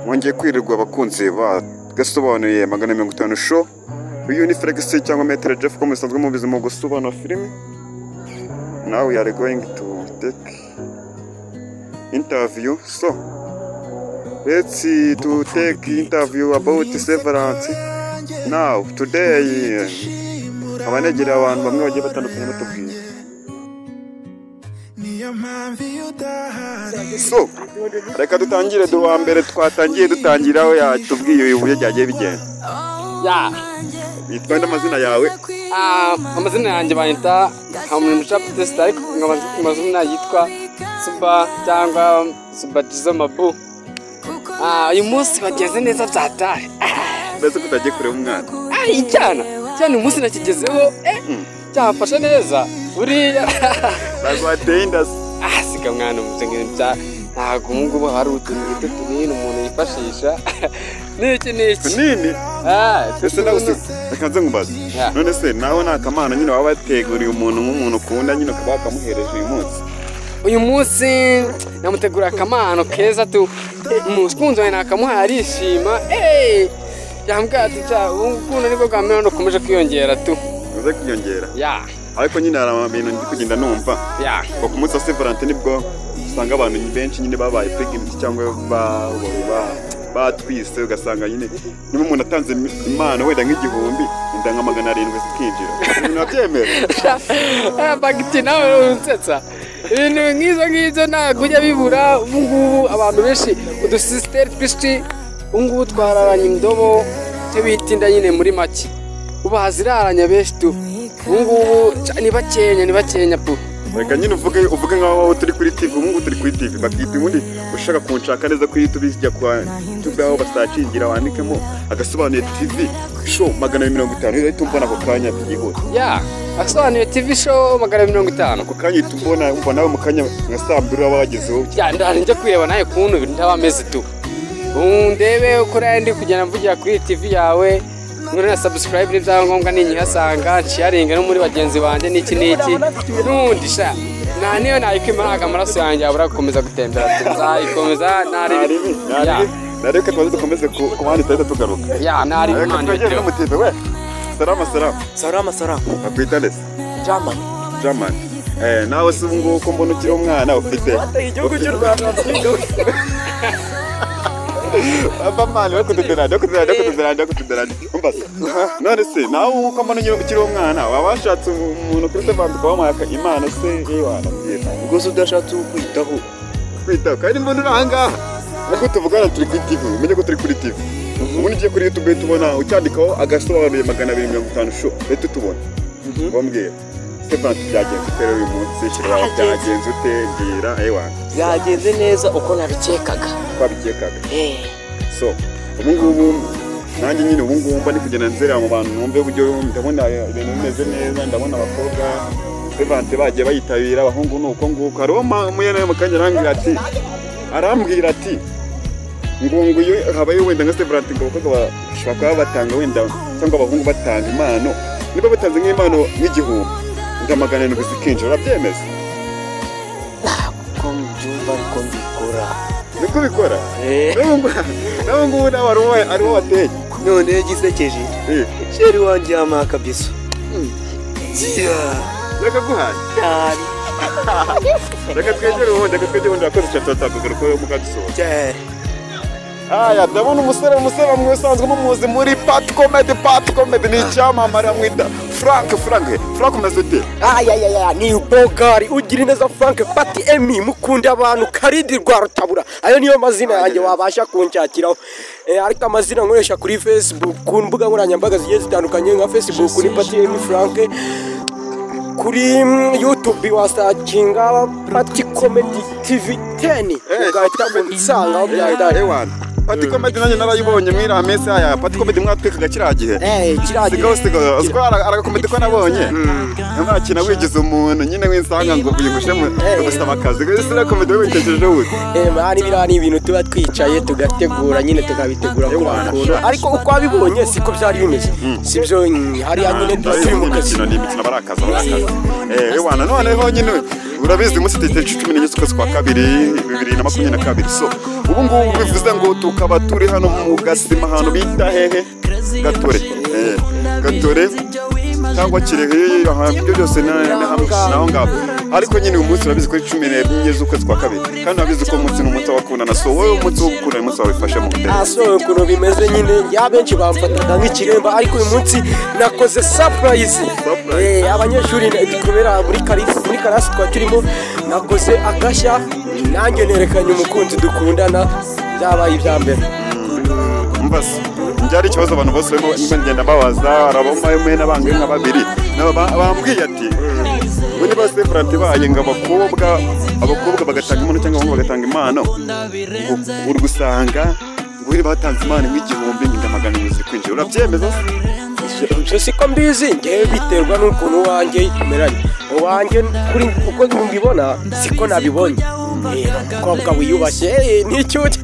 Mwongeye kwirirwa abakunzi ba Gasobanuye 250 show. Uyu ni Felix cyangwa Maître Jeff ko musanzwe mubizi mu gusobanura filime. Now we are going to take interview. So let's to take interview about Severance. Now today abanegera abantu bamwe bagiye batandukanye batubwira. So reka dutangire duwa mbere twatangiye dutangiraho yatubwiye uburyo byagiye bigenda. Ya. Witwa nde amazina yawe? Amazina yanjye banyita Hamulimusha Protest, ariko amazina yitwa Suba cyangwa Suba Jizo Mabu. Uyu munsi bagenze neza byatari. Mbese kutagiye kure umwana. Icyana. Cyane umunsi nakigezeho cyafasha neza. Buriya bagwateye inda. Siga mwana umuzengere ntago ngubu hari utuntu duto tunini umuntu yifashisha. Niki niki nini? Ese nawe reka nze nkubaze. None se nawe nakamana nyine waba wateguriye umuntu nk'umuntu ukunda nyine ukaba wakamuhereje uyu munsi? Uyu munsi namutegura akamano keza tu. Umukunzi wawe nakamuha arishima. Yambwira ati cha urukundo nibwo bwa mbere rukomeje kwiyongera tu. Uze kwiyongera? Ya. Ariko nyine hari ibintu ndi kugenda numva. Ya. Ngo ku munsi wa Saint Valentin nibwo usanga abantu benshi nyine babaye pregnant cyangwa batwise, ugasanga nyine niba umuntu atanze impano wenda nk'igihumbi inda nka 700 zikinjira. Ibintu nabyemera. Bagiti nawe unsetsa. Ibintu nk'izo ngibyo ntabwo ujya bibura. Ubu ngubu abantu benshi udusisiteri twinshi ubu ngubu twararanye indobo cyo bitinda nyine muri make. Ubu haziraranya benshi tu. Ubu ngubu ni bakenya, ni bakenya pu. Reka nyine uvuge nkaho turi kuri TV, ubu ngubu turi kuri TV bakita ubundi ushaka kunshaka neza kuri YouTube bijya kwa YouTube aho basacingira wandikemo Agasobanuye TV show 250 uhita umbona ako kanya byihuse. Ya, Agasobanuye TV show 250 ako kanya uhita umbona, umva nawe mu kanya nka saa mbiri waba wagezeho. Ya, ndari njya kwireba nawe kuntu ndaba ameze tu. Ndebe uko ndi kugenda mvugira kuri TV yawe. Ngure na subscribe n'ibyangombwa ninyihasanga sharinga no muri bagenzi banje niki niki nundi sha na niyo nayikwima ntago amaraso yanjye abura gukomeza gutembera tuzayikomeza nari nareka twaze dukomeze ku bandi tuhita tugaruka. Ya nari imana twegere n'umutipe we. Salama salama. Salama salama. Bakwita nde? German. German. Nawe se ubu ngubu ko mbona ukiri umwana ufite igihugu cy'u Rwanda. Papa mani bakududeranje bakududeranje. Umbaza. None se nawe uko mbona ukiri umwana waba washatse umuntu kuri Saint Valentin ukamuha impano se yewana mbwira. Ubwo se udashatse ukwitaho? Kwitaho kandi mbona uri aha ngaha. Nkuko tuvugana turi kuri TV, umenye ko turi kuri TV. Ubundi ugiye kuri YouTube tubona ucyandikaho Agasobanuye 250 show uhita utubona. Wambwira. Saint Valentin byagenze ute uyu munsi? Shira byagenze ute mbwira ewana. Byagenze neza uko nabikekaga. Twabikekaga. So ubu ngubu nanjye nyine ubu ngubu mba ndi kugenda nzerera mu bantu numve uburyo ndabona ibintu bimeze neza, ndabona abakobwa Saint Valentin bagiye bayitabira, abahungu ni uko nguko. Hariho umwe mu kanya arambwira ati ngo iyo habaye wenda nka Saint Valentin ngo abakobwa bashobora kuba batanga wenda cyangwa abahungu batanga impano, niba batanze nk'impano nk'igihumbi inda 700 zikinjira, urabyemeza? Ntabwo mbyumva ariko mbikora. Niko bikora? Nawe ngubu nawe ari uwo wateye. None gisekeje. Sheri wanjye yampaye kabisa. Reka guhaye. Cyane. Reka twegere ubundi, akoze cyane tutagaruka mukadusoza. Aya ndabona umusore mwe usanzwe mumuzi muri Pat Comedy ni icyamamare amwita Frank. Frank umeze ute? Aya ni Bogari ugira neza Frank Pati Emi mukunda abantu Karidi rwa Rutabura. Ayo niyo mazina yanjye wabasha kunshakiraho. Ariko amazina nkoresha kuri Facebook ku mbuga nkoranyambaga zigiye zitandukanye nka Facebook ni Pati Emi Frank, kuri YouTube wasacinga Pati Comedy TV 10 ugahita unsanga aho byahita. Ewana Pati Comedy nanjye narayibonye mwira mese aya Pati Comedy mwatwikaga kiriya gihe. Kiriya gihe. Sigo uziko arakomedi ko nabonye. Mwakina wigize umuntu nyine winsanga ngo uyigushe mu gusaba akazi. Ese na comedy witekereje gute? Mani biriya ni ibintu tuba twicaye tugategura nyine tukabitegura ku ariko uko wabibonye siko byari bimeze. Sibyo hariya nyine turi mu kazi. Ni imikino barakaza. Ewana noneho nyine Urabizi umunsi tariki 14 z'ukwezi kwa kabiri 2022. So ubu ngubu bivuze ngo tukaba turi hano mu Gasima, ahantu bita hehe? Gatore. Gatore cyangwa Kirehe, ibyo byose naho ngaho. Ariko nyine uyu munsi urabizi ko 14 z'ukwezi kwa kabiri, kandi urabizi ko umunsi ni umunsi w'abakundana. So wowe umunsi wo gukundana, umunsi wawifashe mu gutera. So ukuntu bimeze nyine, ya benshi bamfataga nk'ikiremba, ariko uyu munsi nakoze surprise. Abanyeshuri kubera muri karasi twa turimo, nakoze agashya nanjye nerekanye umukunzi dukundana, byabaye ibya mbere. Mbase byari ikibazo abantu bose barimo ngenda mbabaza, araboma n'abandi nka babiri bambwiye ati ngo niba Severance baye ngo abakobwa bagatanga impano cyangwa abahungu bagatanga impano, uri gusanga ngo niba batanze impano nk'igihumbi n'inda 200 zikwinjira. Urabyemeza? Ibyo siko mbizi, ngewe biterwa n'ukuntu wanjye tumeranye. Wanjye kuri uko mbibona siko nabibonye. Umukobwa wiyubashye n'icyucyo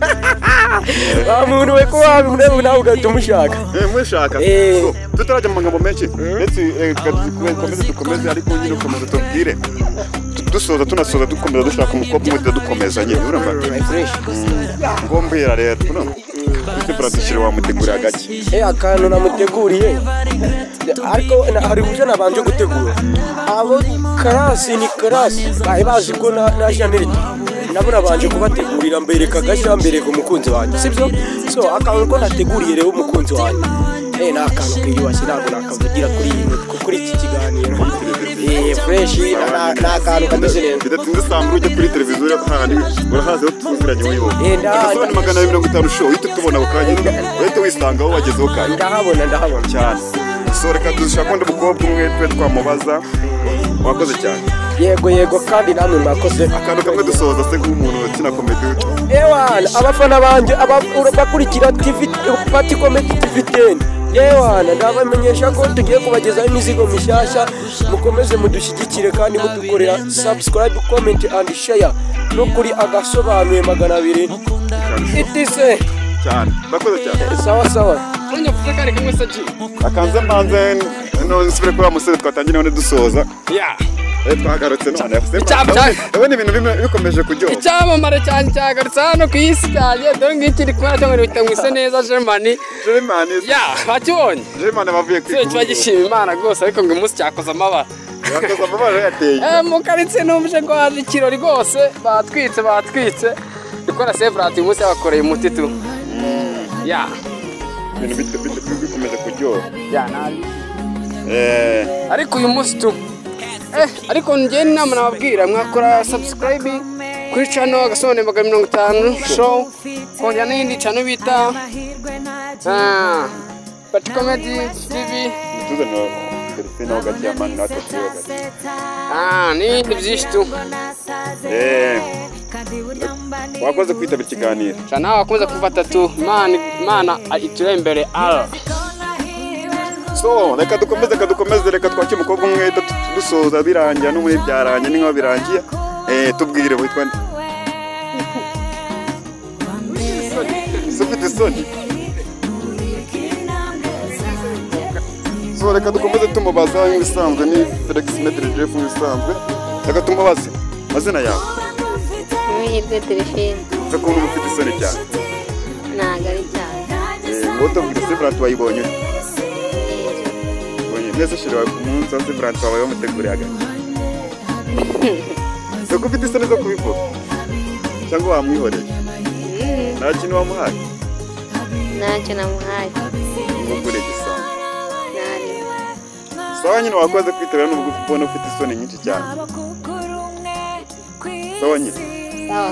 wa muntu we ko wabimureba nawe ugahita umushaka. Mushaka. Tutarajya mu magambo menshi, ndetse dukomeze, ariko nyine ukomeza tubwire dusoza, tunasoza dukomeza dushaka umukobwa umwe dukomeza nyine, urumva? Ngo mbwira rero Severance wamuteguriye agaki? Akantu namuteguriye, ariko hari uburyo nabanje gutegura. Abo karasi ni karasi bari bazi ko na Jeannette nabo nabanje kubategurira, mbereka agashya, mbereka umukunzi wanjye, sibyo? So akantu ko nateguriye rero umukunzi wanjye, ni akantu kiyubashye, ntabwo nakavugira kuri iki kiganiro. Fresh, ni akantu kameze neza. Bidatinze saa mbiri ujya kuri televiziyo hahandi urahazi aho tuziranye wowe. Agasobanuro 250 show uhita tubona ako kanya, uhita wisanga aho wagezeho kanya. Ndahabona cyane. So reka dushaka undi mukobwa umwe twe twamubaza. Wakoze cyane. Yego kandi namwe mwakoze. Akantu kamwe dusoza se nk'umuntu ukina comedy. Ewana abafana banje abakurikira TV Party Comedy TV 10. Yewana ndabamenyesha ko tugiye kubagezaho imizigo mishyashya, mukomeze mudushyigikire kandi mudukorera subscribe, comment and share no kuri agasobanuye 200. Itise cyane. Bakoze cyane. Sawa. Mvuze kare kamwe saji. Akanze mbanze no nsubire kuri wa musore twatangiye none dusoza. Yeah. Twagarutse none. Ndabona ibintu bikomeje kuryoha. Icyamamare cyane cyagarutse hano ku isi cyane, dore ngiki iri kumwe cyangwa bita ngo ise neza Germany. Germany. Yeah, bakibonye. Germany bavuye kwiga. Kiba gishima Imana rwose, ariko ngo umunsi cyakoze amabara. Yakoze amabara yateye. Mu karitse numje ngo haje ikirori rwose, batwitse. Dukora Severance uyu munsi yabakoreye umuti tu. Yeah. Ibintu bikomeje kuryoha. Yeah, nabi. Ariko uyu munsi tu ariko njye inama nababwira, mwakora subscribe kuri channel agasobanuye 250 show, kongera n'iyindi channel bita Party Comedy TV. N'ibindi byinshi tu. Wakoze kwitabira ikiganiro. Nawe wakomeza kumfata tu, Imana iture imbere. So reka dukomeze, reka twakire umukobwa umwe dusoza birangira no muri byarangiye ni nkaho birangiye. Tubwire witwa nde? Ufite isoni? So reka dukomeze tumubaza nk'ibisanzwe, ni Felix Medre Jeff nk'ibisanzwe. Reka tumubaze amazina yawe. Mwihirwe Delphine. Uzi ukuntu ufite isoni cyane? Ntabwo ari cyane. Wowe tubwire Severance wayibonye? Neza shira ku munsi wa Severance wawe wamuteguriye agaki? Uko ufite isoni zo kubivuga cyangwa wamwihoreye? Nta kintu wamuhaye? Ntacyo namuhaye. Umugore gisanzwe. Sawa nyine wakoze kwitabira nubwo ubona ufite isoni nyinshi cyane. Sawa nyine. Sawa.